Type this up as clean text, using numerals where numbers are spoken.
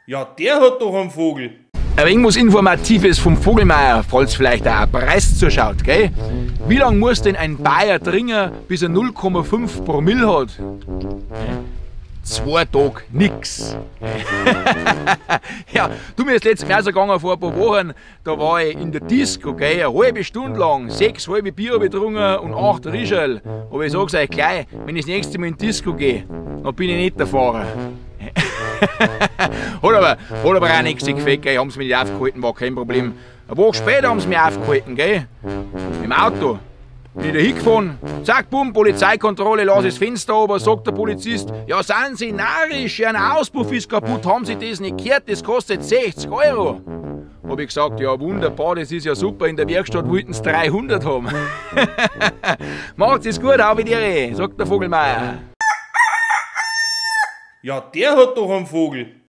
Ja, der hat doch einen Vogel. Ein wenig was Informatives vom Vogelmeier, falls vielleicht auch ein Preis zuschaut, gell? Wie lange muss denn ein Bayer trinken, bis er 0,5 Promille hat? 2 Tage nix. Ja, du, mir ist letztes Mal so gegangen vor ein paar Wochen, da war ich in der Disco, gell, eine halbe Stunde lang, sechs halbe Bier hab ich getrunken und acht Riescherl. Aber ich sag's euch gleich, wenn ich das nächste Mal in die Disco gehe, dann bin ich nicht der Fahrer. Hat aber auch nichts gefällt, gell, haben sie mich nicht aufgehalten, war kein Problem. Eine Woche später haben sie mich aufgehalten, gell, im Auto. Bin ich da hingefahren, zack, bumm, Polizeikontrolle, lass das Fenster oben, sagt der Polizist: „Ja, sind Sie narrisch, Ihr Auspuff ist kaputt, haben Sie das nicht gehört, das kostet 60 Euro.“ Hab ich gesagt: „Ja wunderbar, das ist ja super, in der Werkstatt wollten sie 300 haben.“ Macht's es gut, habe die Ehre, sagt der Vogelmeier. Ja, der hat doch einen Vogel.